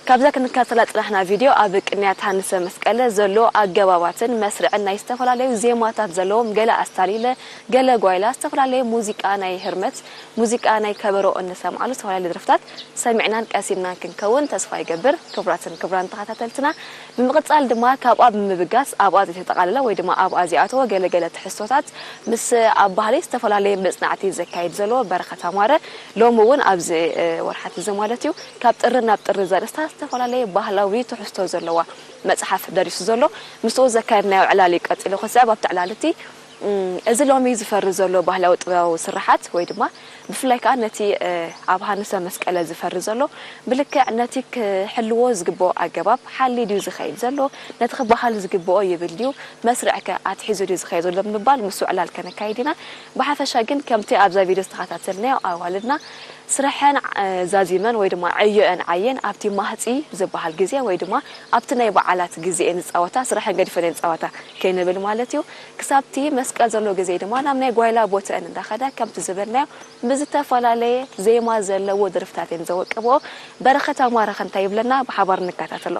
ካብዛ ክንከታተላ ጽናሕና ቪድዮ ኣብ ቅንያት ሃንሰ መስቀለ ዘሎ ኣገባባትን መስርዕን ናይ ዝተፈላለዩ ዜማታት ዘለዎም ገለ ኣስታሊለ፣ ገለ ጓይላ፣ ዝተፈላለየ ሙዚቃ ናይ ህርመት፣ ሙዚቃ ናይ ከበሮ እንሰምዓሉ ዝተፈላለዩ ደርፍታት ሰሚዕናን ቀሲንናን ክንከውን ተስፋ ይገብር። ክቡራትን ክቡራን ተኸታተልትና፣ ብምቕጻል ድማ ካብኣ ብምብጋስ ኣብኣ ዘይተጠቓለለ ወይ ድማ ኣብኣ ዘይኣተወ ገለ ገለ ትሕዝቶታት ምስ ኣብ ባህሊ ዝተፈላለየ መጽናዕቲ ዘካይድ ዘሎ በረኸት ኣማረ ሎሚ እውን ኣብዚ፣ እ፣ ወርሓት እዚ ማለት እዩ ካብ ጥሪ ናብ ጥሪ ዘርእስታ ዝተፈላለየ ባህላዊ ትሕዝቶ ዘለዋ መጽሓፍ ደሪሱ ዘሎ። ምስኡ ዘካየድናዮ ዕላል እዩ ቀጺሉ ክስዕብ። ኣብቲ ዕላል እቲ፣ እም፣ እዚ ሎሚ ዝፈሪ ዘሎ ባህላዊ ጥበባዊ ስርሓት ወይ ድማ ብፍላይ ከኣ ነቲ፣ እ፣ ኣብ ሃንሰ መስቀለ ዝፈሪ ዘሎ ብልክዕ ነቲ ክሕልዎ ዝግብኦ ኣገባብ ሓልዩ ድዩ ዝኸይድ ዘሎ? ነቲ ክበሃል ዝግብኦ ይብል ድዩ? መስርዕከ ኣትሒዙ ድዩ ዝኸይድ ዘሎ? ብምባል ምስኡ ዕላል ከነካይድ ኢና። ብሓፈሻ ግን ከምቲ ኣብዛ ቪድዮ ዝተኸታተልናዮ ኣዋልድና ስረሐን፣ እ፣ ዛዚመን ወይ ድማ ዕዮአን ዓየን ኣብቲ ማህጺ ዝበሃል ግዜ ወይ ድማ ኣብቲ ናይ በዓላት ግዜኤን ዝጻወታ፣ ስረሐን ገዲፈን እየን ዝጻወታ ከይንብል ማለት እዩ። ክሳብቲ መስቀል ዘሎ ግዜ ድማ ናብ ናይ ጓይላ ቦተአን እንዳኸዳ ከምቲ ዝበልናዮ ብዝተፈላለየ ዜማ ዘለዎ ደርፍታት እየን ዘወቅብኦ። በረኸት ኣማረ ከ እንታይ ይብለና? ብሓባር ንከታተሎ።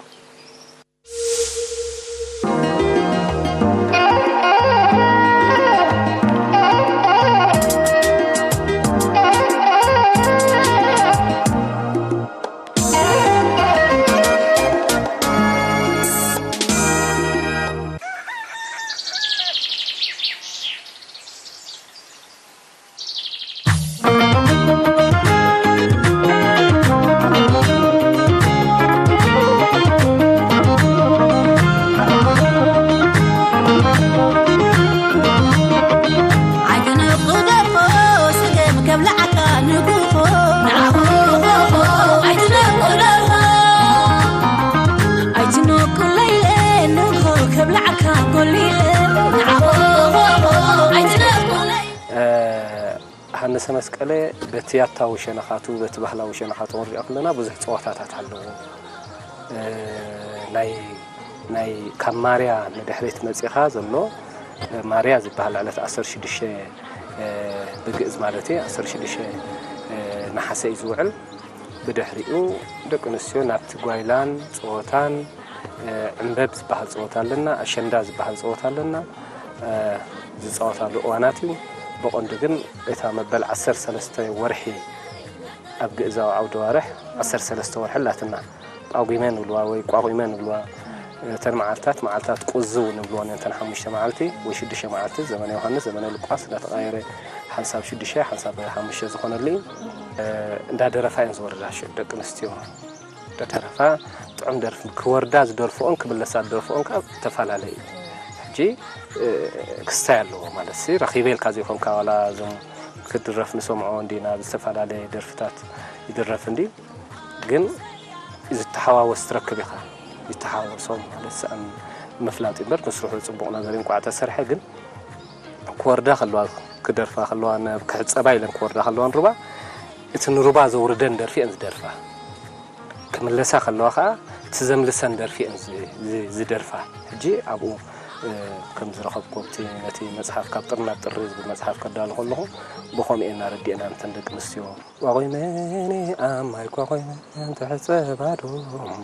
ሃንሰ መስቀለ በቲ ያታዊ ሸነኻቱ፣ በቲ ባህላዊ ሸነኻቱ ክንሪኦ ከለና ብዙሕ ጸወታታት ኣለዎ። እ፣ ናይ፣ ናይ ካብ ማርያ ንድሕሪት መጺኻ ዘሎ፣ እ፣ ማርያ ዝበሃል ዕለት ዓሰርተ ሽዱሽተ፣ እ፣ ብግእዝ ማለት እዩ፣ ዓሰርተ ሽዱሽተ፣ እ፣ ነሓሰ እዩ ዝውዕል። ብድሕሪኡ ደቂ ኣንስትዮ ናብቲ ጓይላን ጸወታን፣ እ፣ ዕምበብ ዝበሃል ጸወታ ኣለና፣ ኣሸንዳ ዝበሃል ጸወታ ኣለና፣ እ፣ ዝጻወታሉ እዋናት እዩ። ብቐንዱ ግን እታ መበል ዓሰርተ ሰለስተ ወርሒ ኣብ ግእዛዊ ዓውደ ዋርሕ ዓሰርተ ሰለስተ ወርሒ ኣላትና። ጳጉሜ ንብልዋ ወይ ቋቑሜ ንብልዋ። እተን መዓልታት፣ መዓልታት ቁዝው ንብልወን እየን፣ እተን ሓሙሽተ መዓልቲ ወይ ሽዱሽተ መዓልቲ፣ ዘመነ ዮሃንስ፣ ዘመነ ሉቃስ እንዳተቐያየረ፣ ሓንሳብ ሽዱሽተ፣ ሓንሳብ ሓሙሽተ ዝኾነሉ እዩ። እ፣ እንዳደረፋ እየን ዝወርዳ ሽዑ ደቂ ኣንስትዮ። እንዳደረፋ ጥዑም ደርፊ ክወርዳ ዝደርፍኦን ክምለሳ ዝደርፍኦን ካብ ዝተፈላለየ እዩ። ሕጂ፣ እ፣ ክስታይ ኣለዎ ማለት ሲ፣ ረኺበ ኢልካ ዘይኮንካ፣ ዋላ እዞም ክድረፍ ንሰምዖ እንዲና፣ ዝተፈላለየ ደርፍታት ይድረፍ እንዲ፣ ግን ዝተሓዋወስ ትረክብ ኢኻ። ዝተሓዋወሶም ማለት ሰኣን ምፍላጥ እምበር፣ ንስርሑ ጽቡቕ ነገር እንቋዕ ተሰርሐ፣ ግን ክወርዳ ከለዋ፣ ክደርፋ ከለዋ፣ ነ-፣ ክሕጸባ ኢለን ክወርዳ ከለዋ ንሩባ፣ እቲ ንሩባ ዘውርደን ደርፊ እየን ዝደርፋ። ክምለሳ ከለዋ ኸኣ፣ እቲ ዘምልሰን ደርፊ እየን ዝ-፣ ዝ-፣ ዝደርፋ። ሕጂ ኣብኡ፣ እ፣ ከም ዝረኸብኩ፣ ኣብቲ፣ ነቲ መጽሓፍ፣ ካብ ጥሪ ናብ ጥሪ ዝብል መጽሓፍ ከዳሉ ከለኹ፣ ብኸምኡ እየን ኣረዲአና፣ ነተን ደቂ ኣንስትዮ። ቋቑመን ኣብ ማይ ቋቑመን፣ ተሕጸባ ዶ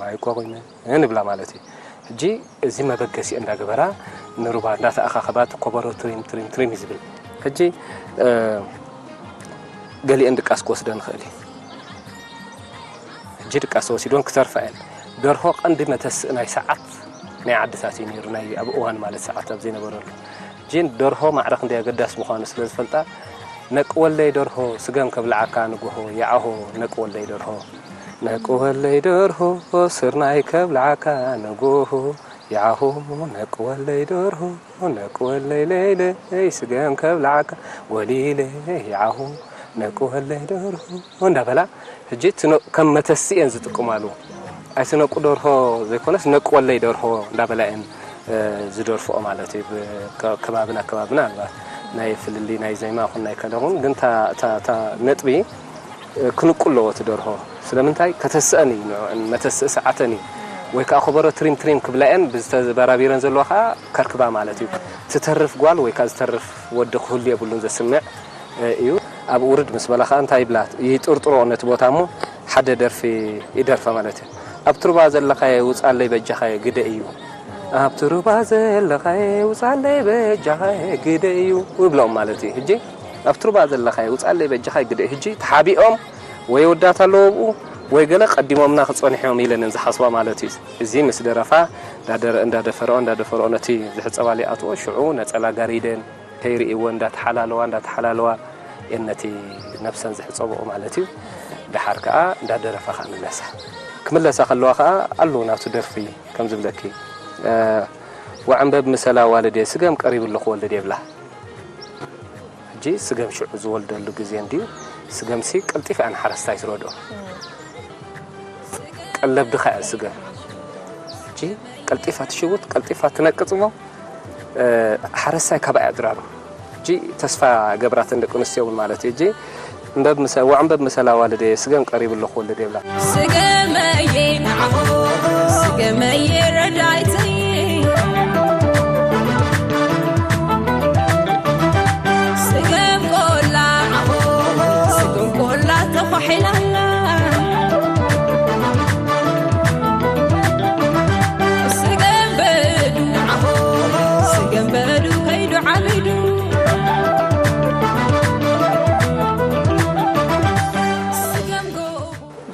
ማይ ቋቑመን ይብላ ማለት እዩ። ሕጂ እዚ መበገሲኡ እንዳገበራ ንሩባ እንዳተኣኻኸባ እቲ ኮበሮ ትሪም ትሪም ትሪም እዩ ዝብል። ሕጂ፣ እ፣ ገሊአን ድቃስ ክወስደን ይኽእል እዩ። ሕጂ ድቃስ ተወሲድወን ክተርፋ እየን። ደርሆ ቀንዲ መተስእ ናይ ሰዓት ናይ ዓድታት እዩ ነይሩ፣ ናይ ኣብ እዋን ማለት ሰዓት ኣብ ዘይነበረሉ። ሕጂ ደርሆ ማዕረ ክንደይ ኣገዳሲ ምዃኑ ስለ ዝፈልጣ፣ ነቂ ወለይ ደርሆ ስገም ከብልዓካ ንጎሆ፣ ይዓሆ ነቂ ወለይ ደርሆ። ነቂ ወለይ ደርሆ ስርናይ ከብልዓካ ንጎሆ፣ ይዓሆ ነቂ ወለይ ደርሆ፣ ነቂ ወለይ ለይለይ ስገም ከብልዓካ ወሊለ፣ ይዓሆ ነቂ ወለይ ደርሆ እንዳበላ፣ ሕጂ እቲ ነ-፣ ከም መተስእ እየን ዝጥቀማሉ። ኣይትነቁ ደርሆ ዘይኮነስ ነቁ ወለይ ደርሆ እንዳበላ እየን፣ እ፣ ዝደርፍኦ ማለት እዩ። ብ-፣ ከ-፣ ከባብና ከባብና ኣልባት ናይ ፍልልይ ናይ ዜማ ይኹን ናይ ከለ ይኹን፣ ግን እታ፣ እታ፣ እታ ነጥቢ፣ እ፣ ክንቁ ኣለዎ እቲ ደርሆ። ስለምንታይ? ከተስአን እዩ ንዕኡን፣ መተስእ ሰዓተን እዩ። ወይ ከዓ ከበሮ ትሪም ትሪም ክብላ እየን፣ ብዝተበራቢረን ዘለዋ ከዓ ከርክባ ማለት እዩ። ትተርፍ ጓል ወይ ከዓ ዝተርፍ ወዲ ክህሉ የብሉን ዘስምዕ። እዩ። ኣብ ውርድ ምስ በላ ኸዓ እንታይ ይብላ? ይጥርጥሮ ነቲ ቦታ እሞ ሓደ ደርፊ ይደርፋ ማለት እዩ። ኣብ ትሩባ ዘለኻየ ውጻለይ በጃኻየ ግደ እዩ። ኣብ ትሩባ ዘለኻየ ውጻለይ በጃኻየ ግደ እዩ ይብሎም ማለት እዩ። ሕጂ ኣብ ትሩባ ዘለኻየ ውጻለይ በጃኻየ ግደ እዩ። ሕጂ ተሓቢኦም ወይ ወዳት ኣለዎ ብኡ ወይ ገለ ቀዲሞምና ክጸንሑ እዮም ኢለን እየን ዝሓስባ ማለት እዩ። እዚ ምስ ደረፋ እንዳደረ-፣ እንዳደፈረኦ እንዳደፈረኦ ነቲ ዝሕጸባሉ ይኣትዎ። ሽዑ ነጸላ ጋሪደን ከይርእይዎ እንዳተሓላለዋ እንዳተሓላለዋ እየን ነቲ ነብሰን ዝሕጸበኦ ማለት እዩ። ደሓር ከኣ እንዳደረፋ ከኣ ምለሳ። ክምለሳ ከለዋ ከኣ ኣሎ ናቱ ደርፊ ከም ዝብለኪ፣ እ፣ ወዕንበብ ምሰላ ዋልዴ ስገም ቀሪቡ ኣለኹ ወልድ የብላ። ሕጂ ስገም ሽዑ ዝወልደሉ ግዜ እንድዩ። ስገምሲ ቀልጢፋ እያ ንሓረስታይ ትረድኦ። ቀለብ ድኻ እያ ስገም። ሕጂ ቀልጢፋ ትሽውት፣ ቀልጢፋ ትነቅጽ እሞ፣ እ፣ ሓረስታይ ካባኣ እያ ድራሩ። ሕጂ ተስፋ ገብራተን ደቂ ኣንስትዮ እውን ማለት እዩ። ሕጂ እምበብ ምሰ-፣ ወዕንበብ ምሰላ ዋልደ ስገም ቀሪቡ ኣለኹ ወልድ የብላ። ስገመየ ንዓኹ፣ ስገመየ ረዳይተይ። ስገም ቆላ፣ ስገም ቆላ ተዃሒላ ኣላ። ስገም በዱ፣ ንዓኹ፣ ስገም በዱ ከይዱ ዓቢዱ። ስገም ጎቦ።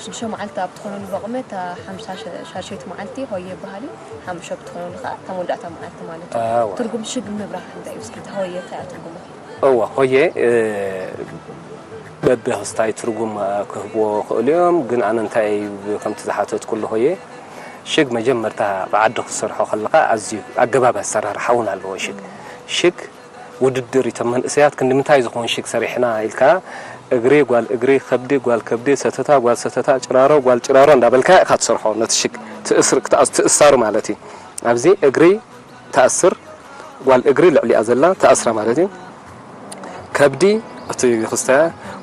ሽዱሽተ መዓልቲ ኣብ ትኾነሉ በቕመ፣ እታ ሓምሳ ሸ-፣ ሻሸይቲ መዓልቲ ሆየ ይበሃል እዩ። ሓሙሻ ብትኾነሉ ኸዓ እታ መወዳእታ መዓልቲ ማለት እዩ። ኣዋ። ትርጉም ሽግ ምብራህ እንታይ እዩ? እስኪ እታ ሆየ እንታይ እያ ትርጉማ? እዋ፣ ሆየ፣ እ፣ በብኽስታይ ትርጉም፣ እ፣ ክህብዎ ይኽእሉ እዮም። ግን ኣነ እንታይ ከምቲ ዝሓተትኩሉ ሆየ፣ ሽግ መጀመርታ ብዓዲ ክትሰርሖ ከለኻ ኣዝዩ ኣገባብ ኣሰራርሓ እውን ኣለዎ። ሽግ፣ ሽግ ውድድር እዩ። እቶም መንእሰያት ክንዲ ምንታይ ዝኾን ሽግ ሰሪሕና ኢልካ፣ እግሪ ጓል እግሪ፣ ከብዲ ጓል ከብዲ፣ ሰተታ ጓል ሰተታ፣ ጭራሮ ጓል ጭራሮ እንዳበልካ ኢኻ ትሰርሖ። ነቲ ሽግ ትእስር-፣ ክትኣስ-፣ ትእሳሩ ማለት እዩ። ኣብዚ እግሪ ትኣስር፣ ጓል እግሪ ልዕሊኣ ዘላ ትኣስራ ማለት እዩ። ከብዲ እቲ ክስታያ፣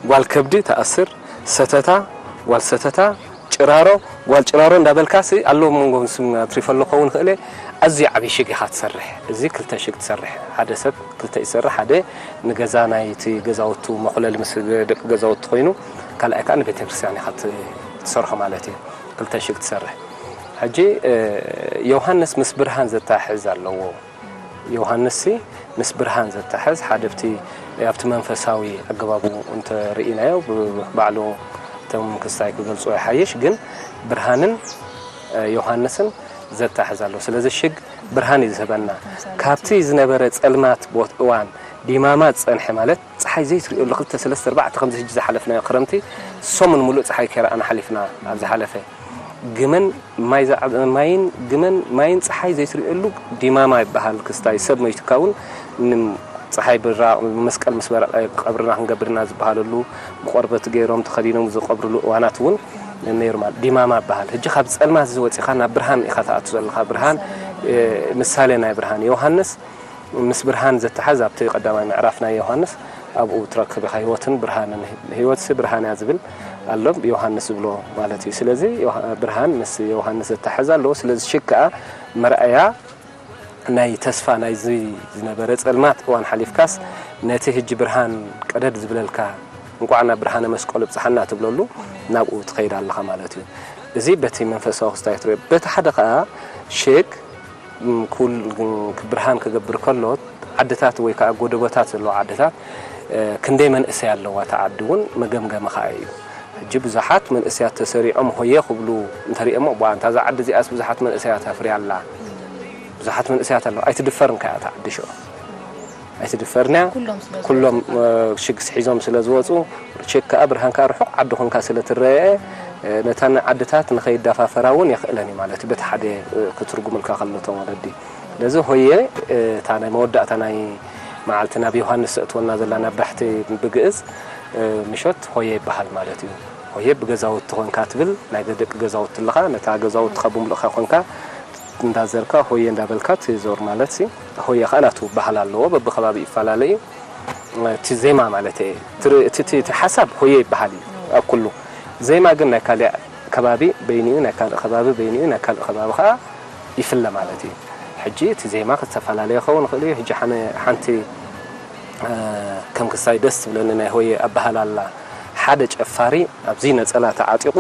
ጓል ከብዲ ትኣስር፣ ሰተታ፣ ጓል ሰተታ፣ ጭራሮ፣ ጓል ጭራሮ እንዳበልካ ሲ ኣሎ መንጎ ስም ኣትሪፈ ኣሎ ክኸውን ይኽእል እየ። ኣዝዩ ዓብዪ ሽግ ኢኻ ትሰርሕ። እዚ ክልተ ሽግ ትሰርሕ። ሓደ ሰብ ክልተ ይሰርሕ፣ ሓደ ንገዛ ናይቲ ገዛውቱ መኹለሊ ምስ ደቂ ገዛውቱ ኮይኑ፣ ካልኣይ ከዓ ንቤተ ክርስቲያን ኢኻ ት-፣ ትሰርሖ ማለት እዩ። ክልተ ሽግ ትሰርሕ። ሕጂ፣ እ፣ ዮሃንስ ምስ ብርሃን ዘተሓሕዝ ኣለዎ። ዮሃንስሲ ምስ ብርሃን ዘተሓሕዝ ሓደ ኣብቲ፣ ኣብቲ መንፈሳዊ ኣገባቡ እንተርኢናዮ፣ ብ-፣ ባዕሉ እቶም ክስታይ ክገልጾ ይሓይሽ፣ ግን ብርሃንን፣ እ፣ ዮሃንስን ዘተሓሕዝ ኣሎ። ስለዚ ሽግ ብርሃን እዩ ዝህበና። ካብቲ ዝነበረ ጸልማት ቦት-፣ እዋን ዲማማ ዝጸንሐ ማለት ጸሓይ ዘይትርእየሉ ክልተ፣ ሰለስተ፣ ኣርባዕተ ከምዚ ሕጂ ዝሓለፍናዮ ክረምቲ ሰሙን ሙሉእ ጸሓይ ከይረኣና ሓሊፍና ኣብ ዝሓለፈ። ግመን ማይ ዝዓበ-፣ ማይን ግመን ማይን ጸሓይ ዘይትርእየሉ ዲማማ ይበሃል። ክስታይ ሰብ መይትካ እውን ን-፣ ጸሓይ ብራቕ መስቀል ምስ በረቐ ቀብርና ክንገብር ኢና ዝበሃለሉ ብቆርበት ገይሮም ተኸዲኖም ዝቐብርሉ እዋናት እውን ነይሩ ማለት ዲማማ ይበሃል። ሕጂ ካብ ጸልማት እዚ ወጺኻ ናብ ብርሃን ኢኻ ትኣቱ ዘለኻ። ብርሃን፣ እ፣ ምሳሌ ናይ ብርሃን ዮሃንስ ምስ ብርሃን ዘተሓዝ ኣብቲ ቀዳማይ ምዕራፍ ናይ ዮሃንስ ኣብኡ ትረክብ ኢኻ። ህይወትን ብርሃንን፣ ህይወትሲ ብርሃን እያ ዝብል ኣሎ፣ ዮሃንስ ዝብሎ ማለት እዩ። ስለዚ ዮሃ-፣ ብርሃን ምስ ዮሃንስ ዘተሓዝ ኣለዎ። ስለዚ ሽግ ከኣ መርኣያ ናይ ተስፋ ናይዚ ዝነበረ ጸልማት እዋን ሓሊፍካስ ነቲ ሕጂ ብርሃን ቀደድ ዝብለልካ እንቋዕ ናብ ብርሃነ መስቀሉ ኣብጽሓና ትብለሉ ናብኡ ትኸይድ ኣለኻ ማለት እዩ። እዚ በቲ መንፈሳዊ ክስታይ ትሪኦ። በቲ ሓደ ከኣ ሽግ ም፣ ኩል-፣ ብርሃን ክገብር ከሎ፣ ዓድታት ወይ ከኣ ጎደቦታት ዘለዋ ዓድታት፣ እ፣ ክንደይ መንእሰይ ኣለዋ እታ ዓዲ እውን መገምገሚ ከኣ እዩ። ሕጂ ብዙሓት መንእሰያት ተሰሪዖም ሆየ ክብሉ እንተሪኦሞ፣ "እባ፣ እንታ እዛ ዓዲ እዚኣስ ብዙሓት መንእሰያት ኣፍርያ ኣላ። ብዙሓት መንእሰያት ኣለዋ። ኣይትድፈርን ከኣ እታ ዓዲ ሽዑ። ኣይትድፈርን እያ። ኩሎም ስለ ኩሎም፣ ዝወጹ። እ፣ ሽግስ ሒዞም ስለ ዝወጹ፣ ሽግ ከኣ ብርሃን ከኣ ርሑቕ ዓዲ ኮንካ ስለ ትረአ፣ እ፣ ነተን ዓድታት ንኸይዳፋፈራ እውን የኽእለን እዩ ማለት እዩ። በቲ ሓደ፣ እ፣ ክትርጉምልካ ከሎ እቶም ወለዲ። ስለዚ ሆየ፣ እ፣ እታ ናይ መወዳእታ ናይ መዓልቲ ናብ ዮሃንስ ዘእትወና ዘላ ናብ ባሕቲ ብግእዝ፣ እ፣ ምሸት ሆየ ይበሃል ማለት እዩ። ሆየ ብገዛውቲ ኮንካ ትብል፣ ናይ ደቂ ገዛውቲ ኣለኻ፣ ነታ ገዛውትኻ ብምሉእኻ ኮንካ እንዳዘርካ ሆየ እንዳበልካ ትዞር ማለት ሲ። ሆየ ኸኣ ናቱ በሃል ኣለዎ፣ በብኸባቢ ይፈላለ እዩ። እቲ ዜማ ማለት እየ። ትር-፣ እቲ፣ እቲ፣ እቲ ሓሳብ ሆየ ይበሃል እዩ ኣብ ኩሉ። ዜማ ግን ናይ ካልእ ከባቢ በይኑ እዩ፣ ናይ ካልእ ከባቢ በይኑ እዩ፣ ናይ ካልእ ከባቢ ኸኣ ይፍለ ማለት እዩ። ሕጂ እቲ ዜማ ዝተፈላለየ ክኸውን ይኽእል እዩ። ሕጂ ሓነ-፣ ሓንቲ፣ እ፣ ከም ክስታይ ደስ ትብለኒ ናይ ሆየ ኣበሃላላ፣ ሓደ ጨፋሪ ኣብዚ ነጸላ ተዓጢቑ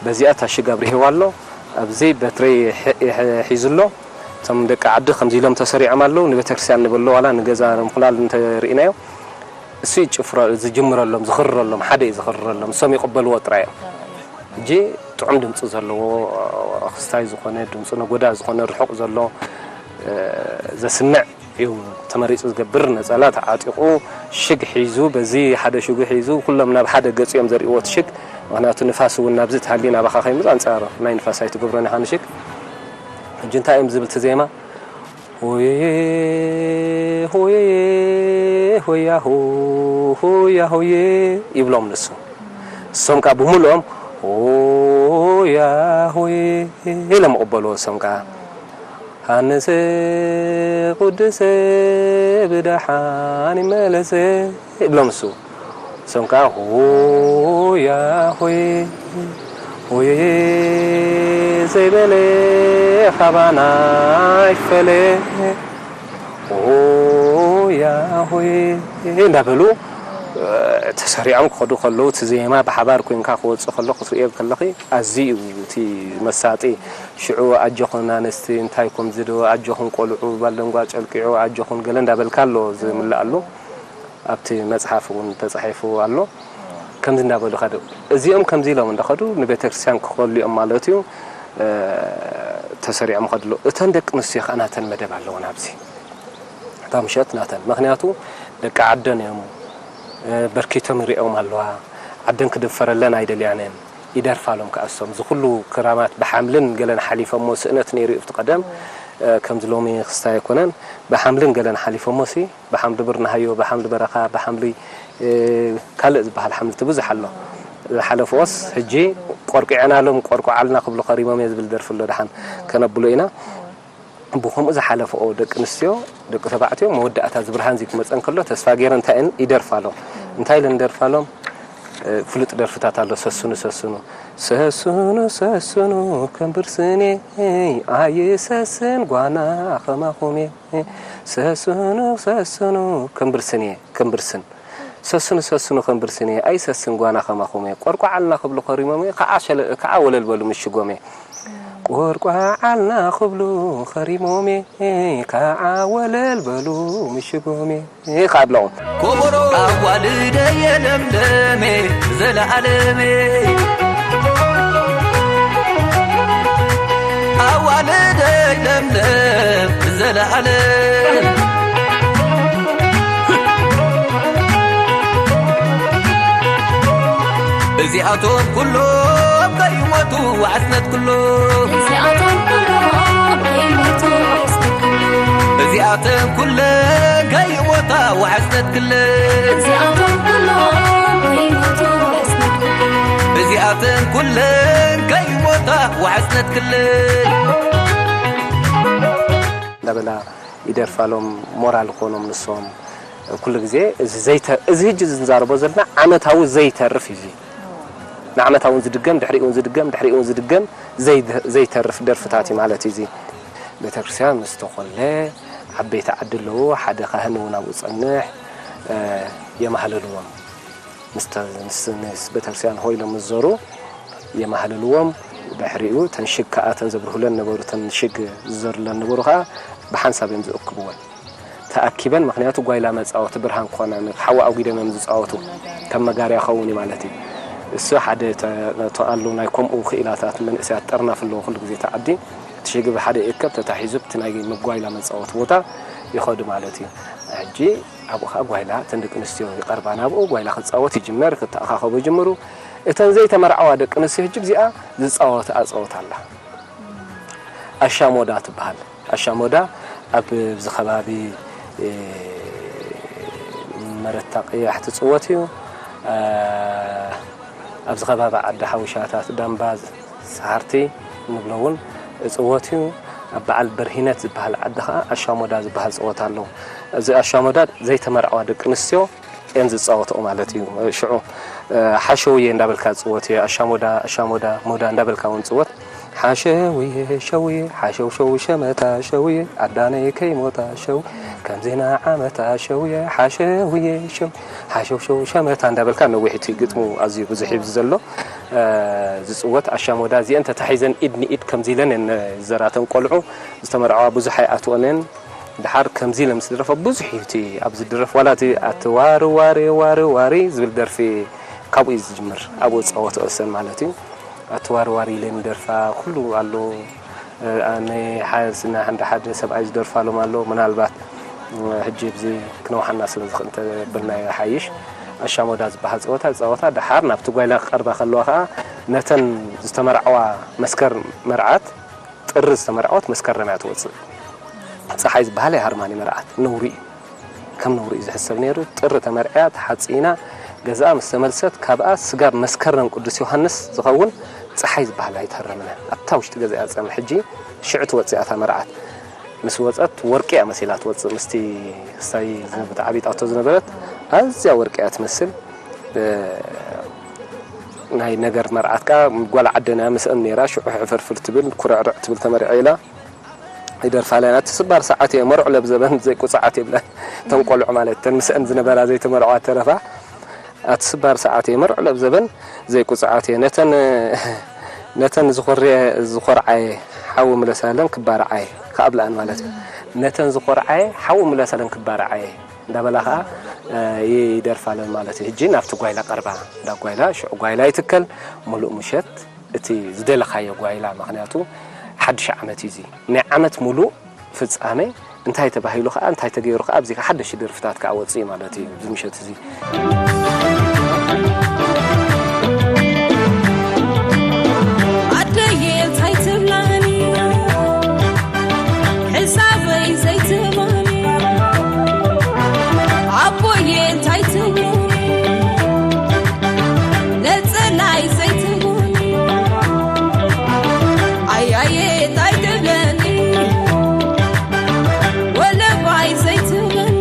በዚኣ ታሽግ ኣብሪህዋ ኣሎ። ኣብዚ በትሪ ሒ- ሒ- ሒዙ ኣሎ። እቶም ደቂ ዓዲ ከምዚ ኢሎም ተሰሪዖም ኣለዉ። ንቤተክርስትያን ንበሎ ዋላ ንገዛ ምኹላል እንተርኢናዮ፣ እሱ ይጭፍረ- ዝጅምረሎም፣ ዝኽርረሎም፣ ሓደ እዩ ዝኽርረሎም። እሶም ይቕበልዎ ጥራይ እዮም። ሕጂ ጥዑም ድምፂ ዘለዎ፣ ክስታይ ዝኾነ፣ ድምፂ ነጎዳ ዝኾነ፣ ርሑቕ ዘሎ፣ እ፣ ዘስምዕ እዩ ተመሪፁ ዝገብር። ነፀላ ተዓጢቑ፣ ሽግ ሒዙ፣ በዚ ሓደ ሽጉ ሒዙ፣ ኩሎም ናብ ሓደ ገፅ እዮም ዘርእዎ እቲ ሽግ። ምኽንያቱ ንፋስ እውን ናብዚ ትሃሊ ናባኻ ከይምፅ ኣንፃር ናይ ንፋስ ኣይትገብሮን ኢኻ ንሽግ። ሕጂ እንታይ እዮም ዝብል እቲ ዜማ? ሆየየ፣ ሆየየ፣ ሆያ ሆ፣ ሆያ ሆየ ይብሎም ንሱ። እሶም ከኣ ብምሉኦም ሆያ ሆየ ኢሎም ይቕበልዎ። እሶም ከኣ ሃነሰ ቅዱሰ ብደሓን ይመለሰ ይብሎም እሱ። እሶም ከኣ ሆያ ሆየ፣ ሆየ ዘይበለ ካባና ይፈለ፣ ሆያ ሆየ እንዳበሉ፣ እ፣ ተሰሪዖም ክኸዱ ከለዉ፣ እቲ ዜማ ብሓባር ኮይንካ ክወጽእ ከሎ ክትርእዮ ከለኺ ኣዝዩ እዩ እቲ መሳጢ። ሽዑ ኣጆኹን ኣንስቲ፣ እንታይ ኮምዚ ዶ፣ ኣጆኹን ቆልዑ፣ ባልደንጓ ጨልቂዑ፣ ኣጆኹን ገለ እንዳበልካ ኣሎ ዝምልኣሉ። ኣብቲ መጽሓፍ እውን ተጻሒፉ ኣሎ። ከምዚ እንዳበሉ ከዱ። እዚኦም ከምዚ ኢሎም እንዳኸዱ ንቤተክርስትያን ክኸሉ እዮም ማለት እዩ። እ፣ ተሰሪዖም ከድሎ። እተን ደቂ ኣንስትዮ ከኣ ናተን መደብ ኣለወን ኣብዚ። እታ ምሸት ናተን። ምኽንያቱ ደቂ ዓደን እዮም። እ፣ በርኪቶም ይርእዮም ኣለዋ። ዓደን ክድፈረለን ኣይደልያን እየን። ይደርፋሎም ከኣ እሶም። እዚ ኩሉ ክራማት ብሓምልን ገለን ሓሊፎሞ ስእነት ነይሩ እዩ ኣብቲ ቀደም። እ፣ ከምዚ ሎሚ ክስታይ ኣይኮነን። ብሓምልን ገለን ሓሊፎሞ ሲ ብሓምሊ ብርናሃዮ፣ ብሓምሊ በረኻ፣ ብሓምሊ፣ እ፣ ካልእ ዝበሃል ሓምልቲ ብዙሕ ኣሎ። ዝሓለፍኦስ ሕጂ ቆርቂዐናሎም፣ ቆርቆዓልና ክብሉ ከሪሞም እየ ዝብል ደርፊ ኣሎ። ደሓን ከነብሎ ኢና። ብኸምኡ ዝሓለፍኦ ደቂ ኣንስትዮ፣ ደቂ ተባዕትዮ መወዳእታ እዚ ብርሃን እዚ ክመጸን ከሎ ተስፋ ገይረን እንታይ እየን ይደርፋሎም። እንታይ ኢለን ይደርፋሎም? እ፣ ፍሉጥ ደርፍታት ኣሎ። ሰስኑ፣ ሰስኑ፣ ሰስኑ፣ ሰስኑ፣ ከም ብርስን እየ ኣይሰስን ጓና ከማኹም እየ። ሰስኑ ሰስኑ ከም ብርስን እየ፣ ከም ብርስን። ሰስኑ ሰስኑ ከም ብርስን እየ፣ ኣይሰስን ጓና ከማኹም እየ። ቆርቋዓልና ክብሉ ከሪሞም እየ፣ ከዓ ሸለ-፣ ከዓ ወለል በሉ ምሽጎም እየ። ቆርቋዓልና ክብሉ ከሪሞም እየ፣ ከዓ ወለል በሉ ምሽጎም እየ። ይኸዓ ኣለኹ። ኮቦሮ ኣዋልደየ ለምለመ ዘለዓለመ ኣዋልደይ ለምለም ዘለዓለም እዚኣቶም ኩሎም ከይሞቱ ወዓስነት ኩሎም እዚኣቶም ኩሎም ከይሞቱ ወዓስነት ኩሎም እዚኣተን ኩለን ከይሞታ ወዓስነት ክለን እዚኣቶም ኩሎም ከይሞቱ ወዓስነት ኩሎም እዚኣተን ኩለን ከይሞታ ወዓስነት ክለን እንዳበላ ይደርፋሎም ሞራል ኾኖም ንሶም ኩሉ ግዜ እዚ ዘይተ-፣ እዚ ህጂ ዝንዛረቦ ዘለና ዓመታዊ ዘይተርፍ እዩ። እዚ ንዓመታውን ዝድገም፣ ድሕሪኡ እውን ዝድገም፣ ድሕሪኡ እውን ዝድገም ዘይተ-፣ ዘይተርፍ ደርፍታት እዩ ማለት እዩ። እዚ ቤተክርስትያን ምስ ተኾለ ዓበይቲ ዓዲ ኣለዉ፣ ሓደ ካህን እውን ኣብኡ ጸንሕ፣ እ፣ የማህልልዎም። ምስ ተ-፣ ምስ፣ ምስ ቤተክርስትያን ሆ ኢሎም ምስ ዞሩ የማህልልዎም። ድሕሪኡ ተን ሽግ ከኣ፣ ተን ዘብርሁለን ነበሩ፣ ተን ሽግ ዝዘሩለን ነበሩ ከኣ ብሓንሳብ እዮም ዝእክብወን። ተኣኪበን፣ ምኽንያቱ ጓይላ መጻወቲ ብርሃን ክኾና፣ ሓዊ ኣጒደም እዮም ዝጻወቱ። ከም መጋርያ ኸውን እዩ ማለት እዩ። እሱ ሓደ ተ-፣ ተ-፣ ኣሎ ናይ ከምኡ ክኢላታት መንእሰያት ጠርናፍ ኣለዎ። ኩሉ ግዜ እቲ ዓዲ እቲ ሽግ ብሓደ ይእከብ፣ ተታሒዙ ኣብቲ ናይ መጓይላ መጻወቲ ቦታ ይኸዱ ማለት እዩ። ሕጂ ኣብኡ ኸዓ ጓይላ እተን ደቂ ኣንስትዮ ይቐርባ ናብኡ፣ ጓይላ ክጻወት ይጅመር፣ ክተኣኻኸቡ ይጅምሩ። እተን ዘይተመርዓዋ ደቂ ኣንስትዮ ሕጂ እዚኣ ዝጻወትኣ ጸወታ ኣላ። ኣሻሞዳ ትበሃል። ኣሻሞዳ ኣብዚ ከባቢ፣ እ፣ መረታ ቀያሕ ትጽወት እዩ። እ፣ ኣብዚ ከባቢ ዓዲ ሓውሻታት፣ ዳምባ፣ ሰሃርቲ እንብሎ እውን እጽወት እዩ። ኣብ በዓል በርሂነት ዝበሃል ዓዲ ኸዓ ኣሻሞዳ ዝበሃል ጸወታ ኣለዉ። እዚ ኣሻሞዳ ዘይተመርዓዋ ደቂ ኣንስትዮ እየን ዝጻወትኦ ማለት እዩ። ሽዑ፣ እ፣ ሓሸውየ እንዳበልካ ትጽወት እየ። ኣሻሞዳ፣ ኣሻሞዳ፣ ሞዳ እንዳበልካ እውን ትጽወት። ሓሸውየ ሸውየ ሓሸውሸው ሸመታ ሸውየ ኣዳነይ ከይሞታ ሸው ከምዜና ዓመታ ሸውየ ሓሸውየ ሸው ሓሸውሸው ሸመታ እንዳበልካ ነዊሕ እቲ ግጥሙ ኣዝዩ ብዙሕ እዩ ዘሎ። ዝፅወት ኣሻሞዳ እዚአን ተታሒዘን ኢድ ንኢድ ከምዚ ኢለን እየን ዘራተን ቆልዑ ዝተመርዓዋ ብዙሕ ኣይኣትወንን። ድሓር ከምዚ ኢለ ምስ ድረፎ ብዙሕ እዩ እቲ ኣብዚ ድረፍ ዋላ እቲ ኣቲ ዋሪ ዋሪ ዋሪ ዋሪ ዝብል ደርፊ ካብኡ እዩ ዝጅምር ኣብኡ ዝፃወተኦ ሰን ማለት እዩ። ኣቲ ዋሪ ዋሪ ኢለን ይደርፋ ኩሉ ኣሎ። ኣነ ሓደ ሓደ ሰብኣይ ዝደርፋሎም ኣሎ ምናልባት ሕጂ ብዚ ክነውሓና ስለ ዝኽእል እንተበልናዮ ሓይሽ። ኣሻሞዳ ዝበሃል ፀወታ ዝፃወታ ድሓር ናብቲ ጓይላ ክቐርባ ከለዋ ከዓ ነተን ዝተመርዓዋ መስከር መርዓት ጥሪ ዝተመርዓወት መስከረም እያ ትወፅእ። ፀሓይ ዝበሃል ኣይሃርማን መርዓት ነውሪ እዩ። ከም ነውሪ እዩ ዝሕሰብ ነይሩ። ጥሪ ተመርዕያ ተሓፂና ገዛኣ ምስ ተመልሰት ካብኣ ስጋብ መስከረም ቅዱስ ዮሃንስ ዝኸውን ፀሓይ ዝበሃል ኣይትሃርምን እያ። ኣብታ ውሽጢ ገዛ እያ ትፀንሕ። ሕጂ ሽዑ ትወፅእ እያ እታ መርዓት። ምስ ወፀት ወርቂ እያ መሲላ ትወፅእ ምስቲ ክስታይ ዝነብት ዓቢጣቶ ዝነበረት ኣዝያ ወርቂ እያ ትመስል። ናይ ነገር መርዓት ከዓ ጓል ዓደና ምስአን ነይራ ሽዑ ሕፍርፍር ትብል ኩርዕርዕ ትብል ተመሪዐ ኢላ ይደርፋ ኣለና እቲ ስባር ሰዓት እየ መርዑ ለብዘበን ዘይቁፅዓት የብለን እተን ቆልዑ ማለት እተን ምስአን ዝነበራ ዘይተመርዐዋ ተረፋ ኣቲ ስባር ሰዓት እየ መርዑ ለብዘበን ዘይቁፅዓት እየ ነተን ነተን ዝኾርየ ዝኾርዓየ ሓዊ ምለሳለን ክባርዓየ ከኣብልኣን ማለት እዩ ነተን ዝኾርዓየ ሓዊ ምለሳለን ክባርዓየ እንዳበላ ከዓ ይደርፋለን ማለት እዩ። ሕጂ ናብቲ ጓይላ ቀርባ እንዳ ጓይላ ሽዑ ጓይላ ይትከል ሙሉእ ምሸት እቲ ዝደለኻዮ ጓይላ ምክንያቱ ሓድሽ ዓመት እዩ እዚ ናይ ዓመት ሙሉእ ፍፃመ እንታይ ተባሂሉ ከዓ እንታይ ተገይሩ ከዓ ኣብዚ ሓደሽ ደርፍታት ከዓ ወፅእ ማለት እዩ እዚ ምሸት እዚ። ኣደየ እንታይ ትብላኒ ሕሳበይ ዘይትህባኒ ኣቦየ እንታይ ትብሉኒ ነፀላይ ዘይትህቡኒ ኣያየ እንታይ ትብለኒ ወለባይ ዘይትብለኒ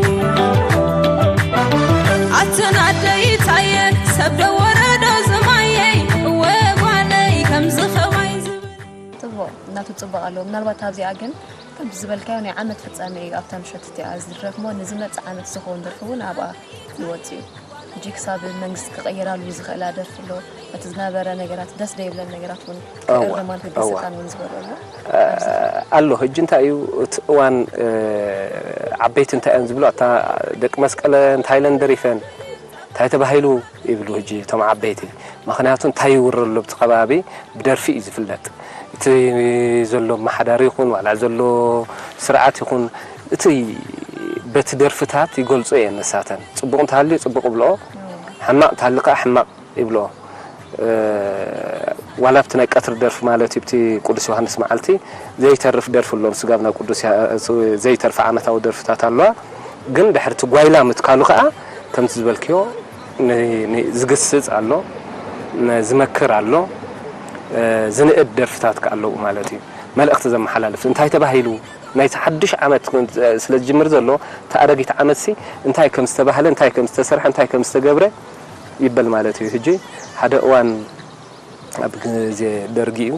ኣትን ኣደይ ታየ ሰብ ዶ ወረዶ ዝማየይ እወ ጓለይ ከምዚ ኸማይ ዝብል ጽቡቕ እናቱ ጽቡቕ ኣለዎ ምናልባት ኣብዚኣ ግን ከምቲ ዝበልካዮ ናይ ዓመት ፍጻመ እዩ ኣብታ ምሸት እቲኣ ዝድረፍ እሞ ንዝመጽእ ዓመት ዝኸውን ደርፊ እውን ኣብኣ ይወጽእ እዩ ሕጂ ክሳብ መንግስቲ ክቕይራሉ ዝኽእላ ደርፊ ኣሎ እቲ ዝነበረ ነገራት ደስ ደይብለን ነገራት እውን ክእረማን ክግሰጣን እውን ዝበሉ ኣሎ ኣሎ ሕጂ እንታይ እዩ እቲ እዋን ዓበይቲ እንታይ እዮም ዝብሉ ኣታ ደቂ መስቀለ እንታይ ኢለን ደሪፈን እንታይ ተባሂሉ ይብሉ ሕጂ እቶም ዓበይቲ ምክንያቱ እንታይ ይውረ ኣሎ ብቲ ከባቢ ብደርፊ እዩ ዝፍለጥ እቲ ዘሎ መሓዳሪ ይኹን ዋላ ዘሎ ስርዓት ይኹን እቲ በቲ ደርፍታት ይገልጾ እየ ነሳተን ጽቡቕ እንተሃልዩ ጽቡቕ ብልኦ ሕማቕ እንተሃልዩ ከዓ ሕማቕ ይብልኦ ዋላ ኣብቲ ናይ ቀትሪ ደርፊ ማለት እዩ ብቲ ቅዱስ ዮሃንስ መዓልቲ ዘይተርፍ ደርፊ ኣሎ ንስጋብ ናብ ቅዱስ ዘይተርፍ ዓመታዊ ደርፍታት ኣለዋ ግን ድሕርቲ ጓይላ ምትካሉ ከዓ ከምቲ ዝበልክዮ ዝግስፅ ኣሎ ዝመክር ኣሎ ዝንእድ ደርፍታት ከዓ ኣለዉ ማለት እዩ መልእክቲ ዘመሓላልፍ እንታይ ተባሂሉ ናይቲ ሓድሽ ዓመት ስለ ዝጅምር ዘሎ እቲ ኣረጊት ዓመት ሲ እንታይ ከም ዝተባህለ እንታይ ከም ዝተሰርሐ እንታይ ከም ዝተገብረ ይበል ማለት እዩ። ሕጂ ሓደ እዋን ኣብ ግዜ ደርጊ እዩ።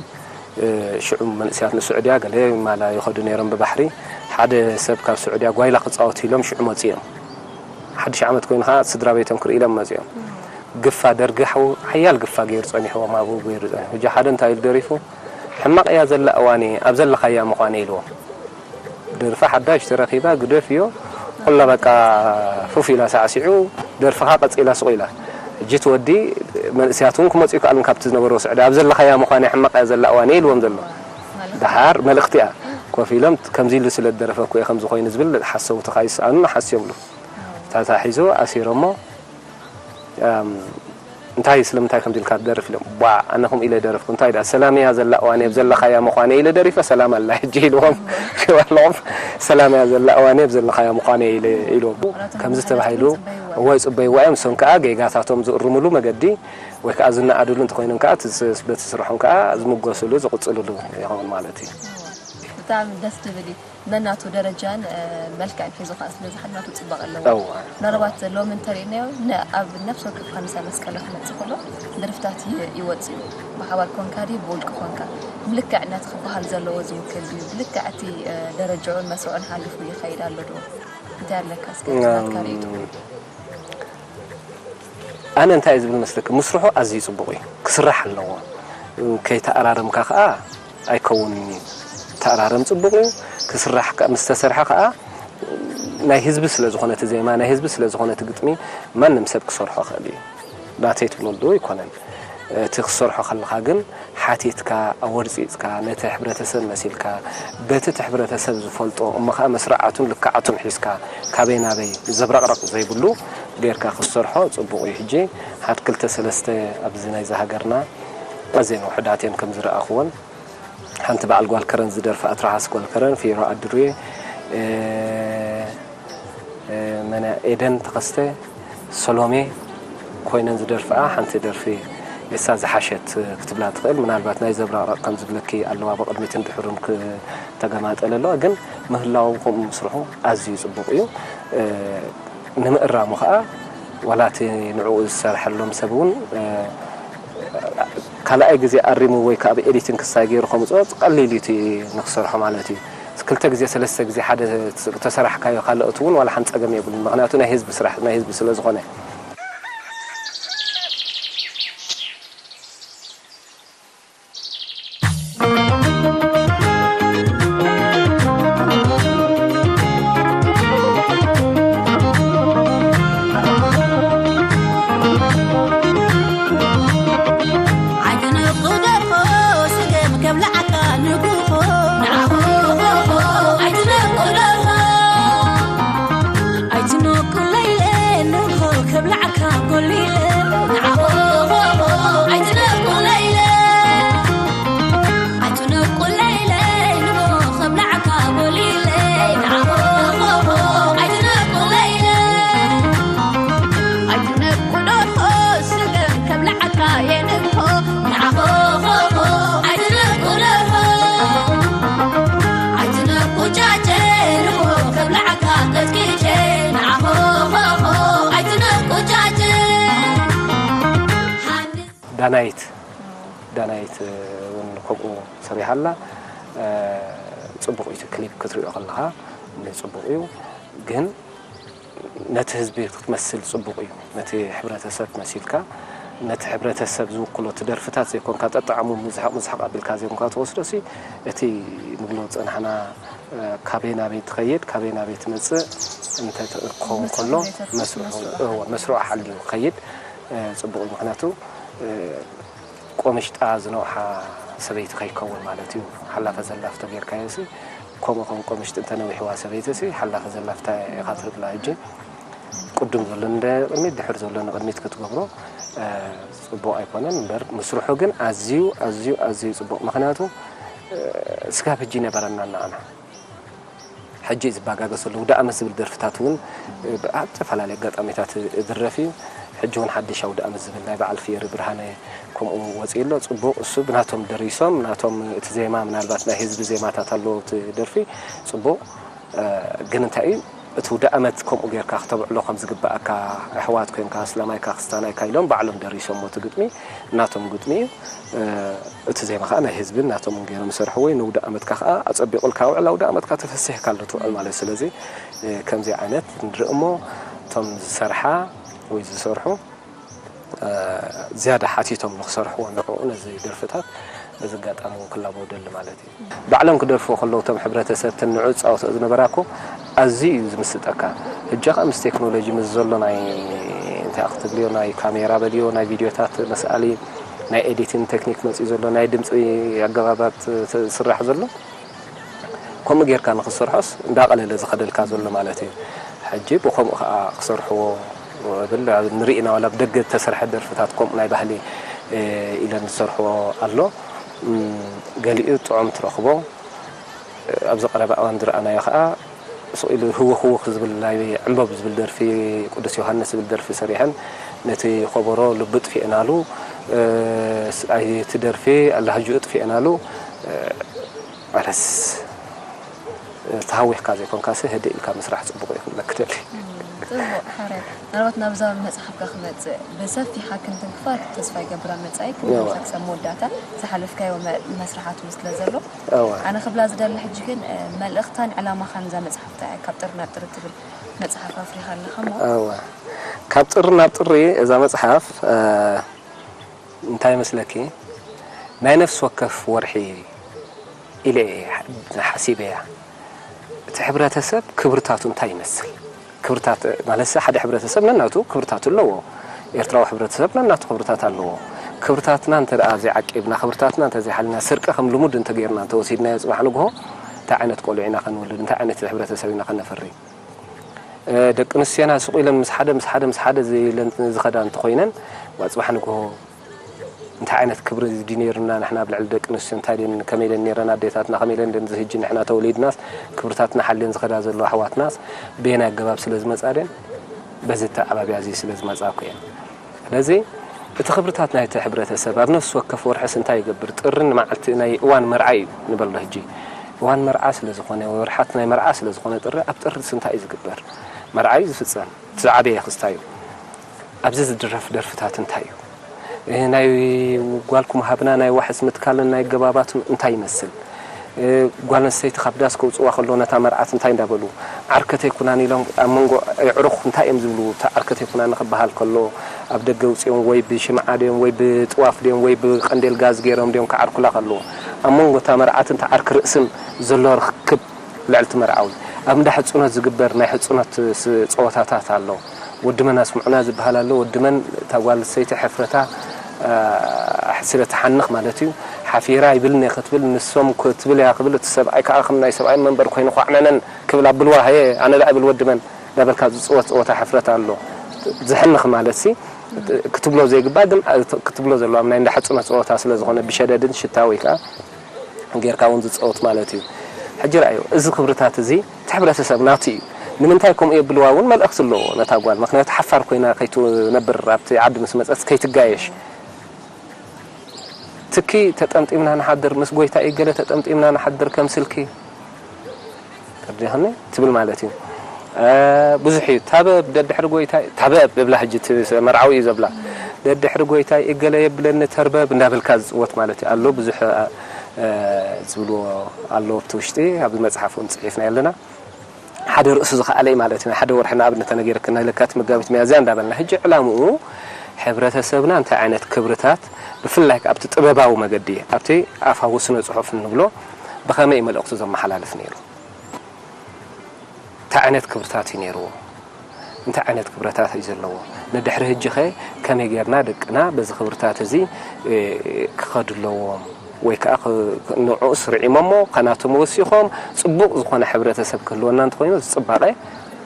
ሽዑ መንእሰያት ንስዑድያ ገለ ማላ ይኸዱ ነይሮም ብባሕሪ። ሓደ ሰብ ካብ ስዑድያ ጓይላ ክጻወቱ ኢሎም ሽዑ መጽኡ እዮም። ሓድሽ ዓመት ኮይኑ ኸዓ ስድራ ቤቶም ክርኢ ኢሎም መጽኡ እዮም። ግፋ ደርጊ ሓው ሓያል ግፋ ገይሩ ጸኒሕዎም ኣብኡ ገይሩ ጸኒሑ። ሕጂ ሓደ እንታይ ኢሉ ደሪፉ ሕማቕ እያ ዘላ እዋኒ ኣብ ዘለኻያ ምዃነ ኢልዎ። ደርፋ ሓዳሽ ተረኺባ ግደፍዮ ኩላ በቃ ፉፍ ኢላ ሳዕሲዑ ደርፍኻ ቀጺላ ስቕ ኢላ ሕጂ እቲ ወዲ መንእስያት እውን ክመፁ ይከኣሉን ካብቲ ዝነበርዎ ስዕዲ ኣብ ዘለኻያ ምዃን ሕማቕ እያ ዘላ እዋን እየ ኢልዎም ዘሎ ደሓር መልእኽቲ እያ ኮፍ ኢሎም ከምዚ ኢሉ ስለ ዝደረፈ እኮ እየ ከምዚ ኮይኑ ዝብል ሓሰውትኻ ይስኣኑን ሓስዮምሉ ተታሒዞ ኣሲሮሞ እንታይ ስለምንታይ ከምዚ ኢልካ ትደርፍ ኢሎም ቧዕ ኣነ ከምኡ ኢለ ደረፍኩ እንታይ ደኣ ሰላም እያ ዘላ እዋን እየ ዘለኻያ ምዃነ ኢለ ደሪፈ ሰላም ኣላ ሕጂ ኢልዎም ኣለኹም ሰላም እያ ዘላ እዋን እየ ዘለኻያ ምዃነ ኢለ ኢልዎም ከምዚ ተባሂሉ እዋይ ጽበይዋ እዮም እሶም ከኣ ጌጋታቶም ዝእርምሉ መገዲ ወይ ከኣ ዝነኣድሉ እንተኾይኖም ከኣ በቲ ስርሖም ከኣ ዝምጎስሉ ዝቕጽልሉ ይኸውን ማለት እዩ ብጣዕሚ ደስ ዝብል እዩ። ነናቱ ደረጃን፣ እ፣ መልክዕን ሒዙ ከኣ ስለ ዝሓልፍ ናቱ ጽባቐ ኣለዎ። እዋ። ምናልባት ሎሚ እንተሪእናዮ፣ ን-፣ ኣብ ነፍሲ ወከፍ ሃንሳ መስቀለ ክመጽእ ከሎ ደርፍታት ይ-፣ ይወጽእ እዩ። ብሓባር ኮንካ ድዩ ብውልቂ ኮንካ? ብልክዕ ነቲ ክበሃል ዘለዎ ዝውክል ድዩ? ብልክዕ እቲ፣ እ፣ ደረጃኡን መስርዑን ሓሊፉ ይኸይድ ኣሎ ዶ? እንታይ ኣለካ እስከ ናትካ ርእይቶ? ኣነ እንታይ እየ ዝብል መስለኪ፣ ምስርሑ ኣዝዩ ጽቡቕ እዩ፣ ክስራሕ ኣለዎ። ከይተኣራረምካ ከኣ ኣይከውንን እዩ። ተኣራረም ጽቡቕ እዩ፣ ክስራሕ ከ-፣ ምስ ተሰርሐ ከኣ ናይ ህዝቢ ስለ ዝኾነ እቲ ዜማ፣ ናይ ህዝቢ ስለ ዝኾነ እቲ ግጥሚ፣ ማንም ሰብ ክሰርሖ ይኽእል እዩ። ናተይ ትብለሉ ኣይኮነን። እቲ ክትሰርሖ ከለኻ ግን ሓቲትካ፣ ኣወርጺጽካ፣ ነቲ ሕብረተሰብ መሲልካ፣ በቲ እቲ ሕብረተሰብ ዝፈልጦ፣ እሞ ኸኣ መስርዓቱን ልክዓቱን ሒዝካ፣ ካበይ ናበይ ዘብረቕረቕ ዘይብሉ ጌርካ ክትሰርሖ ጽቡቕ እዩ። ሕጂ ሓድ ክልተ ሰለስተ ኣብዚ ናይዛ ሃገርና ኣዝየን ውሑዳት እየን ከም ዝረኣኽወን። ሓንቲ በዓል ጓል ከረን ዝደርፍኣ ትርሓስ ጓል ከረን፣ ፊሮ ኣድሩየ፣ እ፣ እ፣ መን እያ? ኤደን ተኸስተ፣ ሰሎሜ ኮይነን ዝደርፍኣ ሓንቲ ደርፊ እሳ ዝሓሸት ክትብላ ትኽእል። ምናልባት ናይ ዘብራቕረቕ ከም ዝብለኪ ኣለዋ፣ ብቕድሚትን ድሕሩን ክተገማጠለ ኣለዋ። ግን ምህላዎም ከምኡ ምስርሑ ኣዝዩ ጽቡቕ እዩ። እ፣ ንምእራሙ ኸኣ ዋላ እቲ ንዕኡ ዝሰርሐሎም ሰብ እውን፣ እ፣ ካልኣይ ግዜ ኣሪሙ ወይ ከኣ ብ ኤዲቲንግ ክሳይ ገይሩ ከምጽኦ ቀሊል እዩ እቲ ንክሰርሖ ማለት እዩ። ክልተ ግዜ ሰለስተ ግዜ ሓደ ዝተሰራሕካዮ ካልኦት እውን ዋላ ሓንቲ ጸገም የብሉን። ምኽንያቱ ናይ ህዝቢ ስራሕ ናይ ህዝቢ ስለ ዝኾነ። ዳናይት፣ ዳናይት እውን ከምኡ ሰሪሓ ኣላ። እ፣ ጽቡቕ እዩ፣ እቲ ክሊፕ ክትሪኦ ከለኻ ጽቡቕ እዩ። ግን ነቲ ህዝቢ ክትመስል ጽቡቕ እዩ። ነቲ ሕብረተሰብ መሲልካ፣ ነቲ ሕብረተሰብ ዝውክሎ፣ እቲ ደርፍታት ዘይኮንካ፣ ጠጣዕሙ ምስሓቕ፣ ምስሓቕ ኣቢልካ ዘይኮንካ ትወስዶሲ፣ እቲ ንብሎ ዝጸናሕና፣ እ፣ ካበይ ናበይ ትኸይድ፣ ካበይ ናበይ ትመጽእ እንተ ት-፣ ክኸውን ከሎ፣ መስርሑ ዘይተርፍ መስርሑ፣ መስርሑ። እወ፣ መስርሑ ሓልዩ ክኸይድ፣ እ፣ ጽቡቕ እዩ። ምኽንያቱ፣ እ፣ ቆምሽጣ ዝነውሓ ሰበይቲ ከይከውን ማለት እዩ። ሓላፈ ዘላፍ ተጌርካዮሲ፣ ከምኡ ከም ቆምሽጢ እንተነዊሕዋ ሰበይቲሲ፣ ሓላፈ ዘላፍ እንታይ ኢኻ ትብላ? ሕጂ ቅዱም ዘሎ ንቅድሚት፣ ድሕር ዘሎ ንቅድሚት ክትገብሮ፣ እ፣ ጽቡቕ ኣይኮነን። እምበር ምስርሑ ግን ኣዝዩ፣ ኣዝዩ፣ ኣዝዩ ጽቡቕ። ምኽንያቱ፣ እ፣ ስጋብ ሕጂ ይነበረና ንዓና። ሕጂ እዩ ዝባጋገስ ዘሎ። ውደ ኣመት ዝብል ደርፍታት እውን፣ እ፣ ኣብ ዝተፈላለየ ኣጋጣሚታት ዝድረፍ እዩ። ሕጂ እውን ሓድሽ ኣውደ ኣመት ዝብል ናይ በዓል ፍየሪ ብርሃነ ከምኡ ወፂኡ ኣሎ። ጽቡቕ፣ እሱ ብናቶም ደሪሶም፣ ናቶም፣ እቲ ዜማ ምናልባት ናይ ህዝቢ ዜማታት ኣለዎ እቲ ደርፊ። ጽቡቕ፣ እ፣ ግን እንታይ እዩ፣ እቲ ውደ ኣመት ከምኡ ጌርካ ክተብዕሎ ከም ዝግብኣካ፣ ኣሕዋት ኮንካ፣ ኣስላማይካ፣ ክስታናይካ ኢሎም ባዕሎም ደሪሶምዎ እቲ ግጥሚ። ናቶም ግጥሚ እዩ። እ፣ እቲ ዜማ ኸዓ ናይ ህዝብን ናቶም ገይሮም ዝሰርሕዎ እዩ። ንውደ ኣመትካ ኸዓ ኣጸቢቑልካ ውዕል ኣውደ ኣመትካ ተፈሲሕካ ኣሎ ትውዕል ማለት እዩ። ስለዚ፣ እ፣ ከምዚ ዓይነት ንርኢ እሞ እቶም ዝሰርሓ ወይ ዝሰርሑ፣ እ፣ ዝያዳ ሓቲቶም ንኽሰርሕዎ ንዕኡ ነዚ ደርፍታት በዚ ኣጋጣሚ እውን ክላቦ ደሊ ማለት እዩ። ባዕሎም ክደርፍዎ ከለዉ እቶም ሕብረተሰብ እተን ንዑ ዝጻወትኦ ዝነበራ እኮ ኣዝዩ እዩ ዝምስጠካ። ሕጂ ኸኣ ምስ ቴክኖሎጂ ምስ ዘሎ ናይ እንታይ ክትብልዮ ናይ ካሜራ በልዮ ናይ ቪድዮታት መስኣሊ ናይ ኤዲቲንግ ቴክኒክ መጺኡ ዘሎ ናይ ድምጺ ኣገባባት ዝስራሕ ዘሎ ከምኡ ጌርካ ንኽሰርሖስ እንዳቐለለ ዝኸደልካ ዘሎ ማለት እዩ። ሕጂ ብኸምኡ ኸኣ ክሰርሕዎ እብል ንርኢ ኢና ዋላ ብደገ ዝተሰርሐ ደርፍታት ከምኡ ናይ ባህሊ ኢለን ዝሰርሕዎ ኣሎ። ገሊኡ ጥዑም ትረኽቦ። ኣብዚ ቀረባ እዋን ዝረኣናዮ ኸኣ ስቕ ኢሉ ህውኽ ህውኽ ዝብል ናይ ዕምበብ ዝብል ደርፊ ቅዱስ ዮሃንስ ዝብል ደርፊ ሰሪሐን ነቲ ኾቦሮ ልቢ ጥፊእናሉ። እቲ ደርፊ ኣላህጅኡ ጥፊእናሉ። ማለትስ ተሃዊኽካ ዘይኮንካሲ ህድእ ኢልካ ምስራሕ ጽቡቕ እዩ ክብለክ ደሊ። ጽቡቕ። ሕራይ። ምናልባት ናብዛ መጽሓፍካ ክመጽእ ብሰፊሓ ክንትንክፋ ተስፋ ይገብር። ኣብ መጻኢ ክሳብ ክሳብ መወዳእታ ዝሓለፍካዮ መስርሓት ስለ ዘሎ፣ ኣነ ክብላ ዝደሊ ሕጂ ግን መልእኽታን ዕላማኻን እዛ መጽሓፍ እንታይ እያ? ካብ ጥሪ ናብ ጥሪ ትብል መጽሓፍ ኣፍሪኻ ኣለኻ እሞ። ካብ ጥሪ ናብ ጥሪ እዛ መጽሓፍ እንታይ ይመስለኪ? ናይ ነፍሲ ወከፍ ወርሒ ኢለ ሓሲበያ። እቲ ሕብረተሰብ ክብርታቱ እንታይ ይመስል? ክብርታት ማለት ሓደ ሕብረተሰብ ነናቱ ክብርታት ኣለዎ። ኤርትራዊ ሕብረተሰብ ነናቱ ክብርታት ኣለዎ። ክብርታትና እንተ ደኣ ዘይዓቂብና፣ ክብርታትና እንተ ዘይሓልና፣ ስርቂ ከም ልሙድ እንተ ገይርና እንተ ወሲድናዮ፣ ጽባሕ ንግሆ እንታይ ዓይነት ቆልዑ ኢና ከንወልድ? እንታይ ዓይነት ሕብረተሰብ ኢና ከነፍሪ? ደቂ ኣንስትዮና ስቕ ኢለን ምስ ሓደ ምስ ሓደ ምስ ሓደ ዝኢለን ዝኸዳ እንተኾይነን፣ ዋ፣ ጽባሕ ንግሆ እንታይ ዓይነት ክብሪ ድዩ ነይሩና ንሕና ኣብ ልዕሊ ደቂ ኣንስትዮ? እንታይ ደን ከመይ ኢለን ነይረን ኣዴታትና? ከመይ ኢለን ደን ዝህጂ ንሕና ተወሊድናስ ክብርታትና ሓልየን ዝኸዳ ዘለዋ ኣሕዋትናስ በየናይ ኣገባብ ስለ ዝመጻ ደን በዚ ኣተዓባብያ እዚ ስለ ዝመጻ እኮ እየን። ስለዚ እቲ ክብርታት ናይቲ ሕብረተሰብ ኣብ ነፍሲ ወከፍ ወርሕስ እንታይ ይገብር? ጥሪ ንመዓልቲ ናይ እዋን መርዓ እዩ ንበሎ ሕጂ። እዋን መርዓ ስለ ዝኾነ፣ ወርሓት ናይ መርዓ ስለ ዝኾነ ጥሪ፣ ኣብ ጥርስ እንታይ እዩ ዝግበር? መርዓ እዩ ዝፍጸም። እቲ ዝዓበየ ክስታይ እዩ። ኣብዚ ዝድረፍ ደርፍታት እንታይ እዩ? እ፣ ናይ ጓልኩም ሃብና ናይ ዋሕስ ምትካልን ናይ ገባባቱን እንታይ ይመስል? እ፣ ጓል ኣንስተይቲ ካብ ዳስ ከውፅዋ ከሎ ነታ መርዓት እንታይ እንዳበሉ ዓርከተይ ኩናን ኢሎም ኣብ መንጎ ኣዕሩኽ እንታይ እዮም ዝብሉ? እቲ ዓርከተይ ኩናን ክበሃል ከሎ ኣብ ደገ ውፅኦም ወይ ብሽምዓ ድዮም ወይ ብጥዋፍ ድዮም ወይ ብቀንዴል ጋዝ ገይሮም ድዮም ክዓርኩላ ከለዉ ኣብ መንጎ እታ መርዓትን እቲ ዓርኪ ርእስን ዘሎ ርክብ ልዕሊ እቲ መርዓዊ ኣብ እንዳ ሕፁኖት ዝግበር ናይ ሕፁኖት ስ-፣ ፀወታታት ኣሎ። ወዲ መን ኣስምዑና ዝበሃል ኣሎ። ወዲ መን እታ ጓል ኣንስተይቲ ሕፍረታ፣ አ፣ ስለ ትሓንኽ ማለት እዩ። ሓፊራ ኣይብልን እየ ክትብል፣ ንሶም ክትብል እያ ክብል፣ እቲ ሰብኣይ ከዓ ከም ናይ ሰብኣይ መንበር ኮይኑ ኳዕነነን ክብል ኣብልዋ፣ ሃየ ኣነ ደኣ ይብል ወዲ መን እንዳበልካ ዝፅወት ፀወታ ሕፍረት ኣሎ። ዘሕንኽ ማለት ሲ ክትብሎ ዘይግባእ ግን ክትብሎ ዘለዋ ናይ እንዳ ሕፅኖት ፀወታ ስለ ዝኾነ ብሸደድን ሽታ ወይ ከዓ ጌርካ እውን ዝፃወት ማለት እዩ። ሕጂ ረኣዮ፣ እዚ ክብርታት እዚ እቲ ሕብረተሰብ ናቱ እዩ። ንምንታይ ከምኡ የብልዋ እውን መልእኽቲ ኣለዎ ነታ ጓል። ምኽንያቱ ሓፋር ኮይና ከይትነብር ኣብቲ ዓዲ ምስ መፀት ከይትጋየሽ። ትኪ ተጠምጢምና ንሓድር፣ ምስ ጎይታ እዩ ገለ ተጠምጢምና ንሓድር ከም ስልኪ። ተርዲኽኒ? ትብል ማለት እዩ። እ፣ ብዙሕ እዩ። ታበብ ደድሕሪ ጎይታይ፣ ታበብ እብላ ሕጂ እቲ መርዓዊ እዩ ዘብላ። ደድሕሪ ጎይታይ እገለ የብለኒ ተርበብ እንዳበልካ ዝፅወት ማለት እዩ። ኣሎ ብዙሕ፣ እ፣ ዝብልዎ ኣሎ ኣብቲ ውሽጢ፣ ኣብዚ መፅሓፍ እውን ፅሒፍና ኣለና። ሓደ ርእሱ ዝኸኣለ እዩ ማለት እዩ። ናይ ሓደ ወርሒ ንኣብነት ተነገረክና፣ ለካቲት፣ መጋቢት፣ ሚያዝያ እንዳበልና። ሕጂ ዕላምኡ ሕብረተሰብና እንታይ ዓይነት ክብርታት፣ ብፍላይ ከኣ ኣብቲ ጥበባዊ መገዲ፣ ኣብቲ ኣፋዊ ስነ ጽሑፍ እንብሎ፣ ብኸመይ እዩ መልእኽቱ ዘመሓላልፍ ነይሩ? እንታይ ዓይነት ክብርታት እዩ ነይርዎ? እንታይ ዓይነት ክብረታት እዩ ዘለዎ? ንድሕሪ ሕጂ ኸ ከመይ ጌርና ደቅና በዚ ክብርታት እዚ፣ እ፣ ክኸዱ ኣለዎም? ወይ ከኣ ኽ-፣ ንዕኡስ ርዒሞሞ፣ ካናቶም ወሲኾም፣ ጽቡቕ ዝኾነ ሕብረተሰብ ክህልወና እንተኾይኑ፣ እዚ ጽባቐ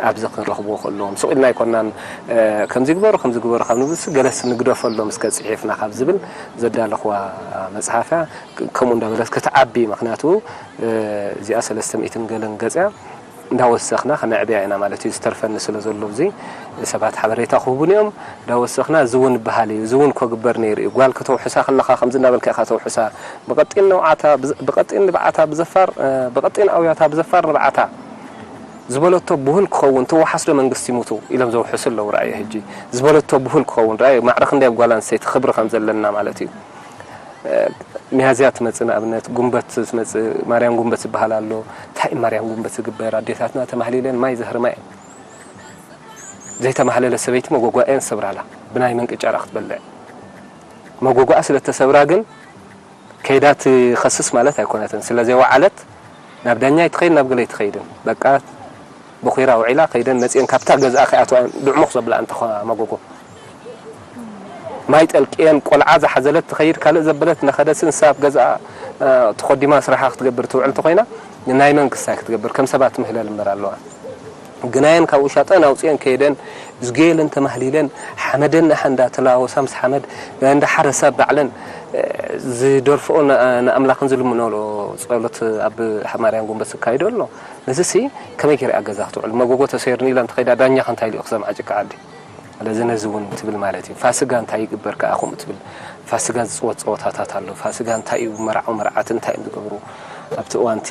ኣብዚ ክንረኽብዎ ክህልዎም። ስቕ ኢልና ኣይኮናን፣ እ፣ ከምዚ ግበሩ፣ ከምዚ ግበሩ ካብ ንብልሲ፣ ገለስ ንግደፈሎም እስከ ጽሒፍና ካብ ዝብል ዘዳለኽዋ መጽሓፍ እያ። ክ-፣ ከምኡ እንዳበለት ክትዓቢ፣ ምኽንያቱ፣ እ፣ እዚኣ ሰለስተ ሚእትን ገለን ገጽ እያ። እንዳወሰኽና ከነዕብያ ኢና ማለት እዩ። ዝተርፈኒ ስለ ዘሎ፣ እዚ ሰባት ሓበሬታ ክህቡን እዮም። እንዳወሰኽና፣ እዚ እውን በሃል እዩ፣ እዚ እውን ኮ ግበር ነይሩ እዩ። ጓል ከተውሕሳ ከለኻ ከምዚ እንዳበልካ ኢኻ ተውሕሳ። ብቐጢን ንብዓታ፣ ብዝ-፣ ብቐጢን ንብዓታ ብዘፋር፣ እ፣ ብቐጢን ኣውያታ ብዘፋር ንብዓታ ዝበለቶ ብሁል ክኸውን፣ ትወሓስ ዶ መንግስቲ ይሙቱ ኢሎም ዘውሕሱ ኣለዉ። ረኣየ ሕጂ ዝበለቶ ብሁል ክኸውን፣ ረኣየ ማዕረ ክንደይ ኣብ ጓል ኣንስተይቲ ክብሪ ከም ዘለና ማለት እዩ። እ፣ ሚያዝያ ትመጽእ፣ ንኣብነት፣ ጉንበት ትመጽእ፣ ማርያም ጉንበት ዝበሃል ኣሎ። እንታይ እዩ ማርያም ጉንበት ዝግበር? ኣዴታትና ተማህሊለን ማይ ዘህርማ እየን። ዘይተማህለለ ሰበይቲ መጎጓ እየን ዝሰብራላ፣ ብናይ መንቅጫ ደኣ ክትበልዕ። መጎጓኣ ስለ እተሰብራ ግን ከይዳ ትኸስስ ማለት ኣይኮነትን። ስለ ዘይወዓለት ናብ ዳኛ ኣይትኸይድ፣ ናብ ገለ ኣይትኸይድን። በቃ፣ ቦኺራ ውዒላ ከይደን መጺኤን ካብታ ገዝኣ ከይኣትዋ እየን ድዕሙኽ ዘብላ እንተኾ መጎጎ። ማይ ጠልቅየን፣ ቆልዓ ዝሓዘለት ትኸይድ፣ ካልእ ዘበለት እናኸደሲ ንሳ ኣብ ገዝኣ፣ እ፣ ተኾዲማ ስራሓ ክትገብር ትውዕል እንተኾይና፣ ናይ መን ክስታይ ክትገብር? ከም ሰባት ምህለል እምበር ኣለዋ። ግናየን ካብ ውሻጠን ኣውጺኤን ከይደን፣ ዝጌለን ተማህሊለን፣ ሓመደን ኣሓ እንዳተላወሳ ምስ ሓመድ፣ እንዳሓረሳ ባዕለን፣ እ፣ ዝደርፍኦ ን-፣ ንኣምላኽን ዝልምኖ ጸሎት ኣብ ማርያም ጉንበት ዝካየዶ ኣሎ። ነዚ ሲ ከመይ ገይረ እያ ገዛ ክትውዕል? መጎጎ ተሰይርኒ ኢላ እንተኸይዳ ዳኛ ከ እንታይ ኢሉ ክሰምዓ ጭቃ ዓዲ? ስለዚ ነዚ እውን ትብል ማለት እዩ። ፋስጋ እንታይ ይግበር ከኣ ከምኡ ትብል። ፋስጋ ዝጽወት ጸወታታት ኣሎ። ፋስጋ እንታይ እዩ? መርዓው መርዓት እንታይ እዮም ዝገብሩ? ኣብቲ እዋንቲ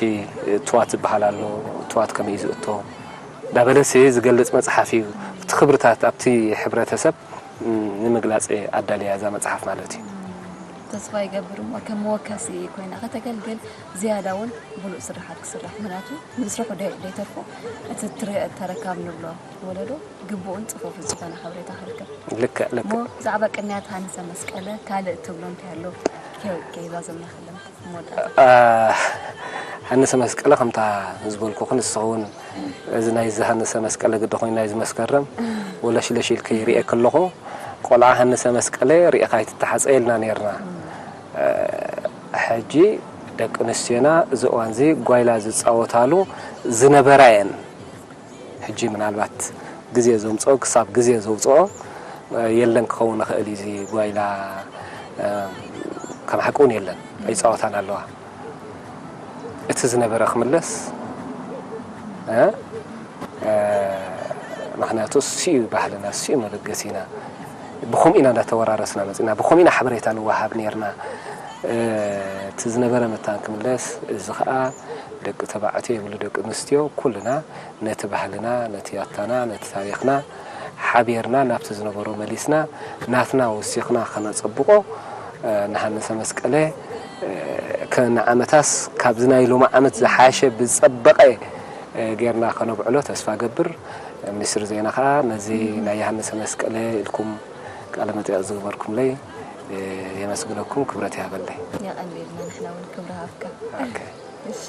ትዋት ዝበሃል ኣሎ። እትዋት ከመይ እዩ ዝእቶ? ዳበለሲ ዝገልጽ መጽሓፍ እዩ። እቲ ክብርታት ኣብቲ ሕብረተሰብ ንምግላጽ ኣዳልያ እዛ መጽሓፍ ማለት እዩ። ተስፋ ይገብር እሞ ከም መወከሲ ኮይና ከተገልግል ዝያዳ እውን ብሉእ ስራሓት ክስራሕ፣ ምክንያቱ ምስርሑ ደይተርፎ እቲ ተረካብ ንብሎ ወለዶ ግቡእን ፅፉፍን ዝኾነ ሓበሬታ ክርከብ። ልክዕ ልክዕ። ብዛዕባ ቅንያት ሃንሰ መስቀለ ካልእ እትብሎ እንታይ ኣሎ? ከይዛዘምና ከለና። ሃንሰ መስቀለ ከምታ ዝበልኩ ክንስኸውን እዚ ናይ ዝሃንሰ መስቀለ ግዲ ኮይኑ ናይ ዝመስከረም ወለሽለሽ ኢልክ ይርኤ ከለኹ ቆልዓ ሃንሰ መስቀለ ርኢኻ ኣይትተሓፀ ኢልና ነርና። ሕጂ ደቂ ኣንስትዮና እዚ እዋን እዚ ጓይላ ዝፃወታሉ ዝነበራ እየን። ሕጂ ምናልባት ግዜ ዘምፅኦ ክሳብ ግዜ ዘውፅኦ የለን ክኸውን ይኽእል እዩ። እዚ ጓይላ ከም ሓቂ እውን የለን ኣይፃወታን ኣለዋ። እቲ ዝነበረ ክምለስ ምክንያቱ እሱ እዩ ባህልና እሱ እዩ መበገሲና። ብኸምኡ ኢና እንዳተወራረስና መፅና ብኸምኡ ኢና ሓበሬታ ንወሃብ ነርና። እቲ ዝነበረ መታን ክምለስ እዚ ከዓ ደቂ ተባዕትዮ የብሉ ደቂ ኣንስትዮ ኩልና ነቲ ባህልና ነቲ ያታና ነቲ ታሪኽና ሓቢርና ናብቲ ዝነበሮ መሊስና ናትና ወሲኽና ከነፀብቆ ንሃንሰ መስቀለ ንዓመታስ ካብዚ ናይ ሎሚ ዓመት ዝሓሸ ብዝፀበቐ ጌርና ከነብዕሎ ተስፋ ገብር። ሚኒስትሪ ዜና ከዓ ነዚ ናይ ዮሃንሰ መስቀለ ኢልኩም ቃለ መጠይቕ ዝገበርኩምለይ የመስግነኩም፣ ክብረት ይሃበለይ። የቐንየልና ንሕና እውን ክብሪ ሃብካ። እሺ።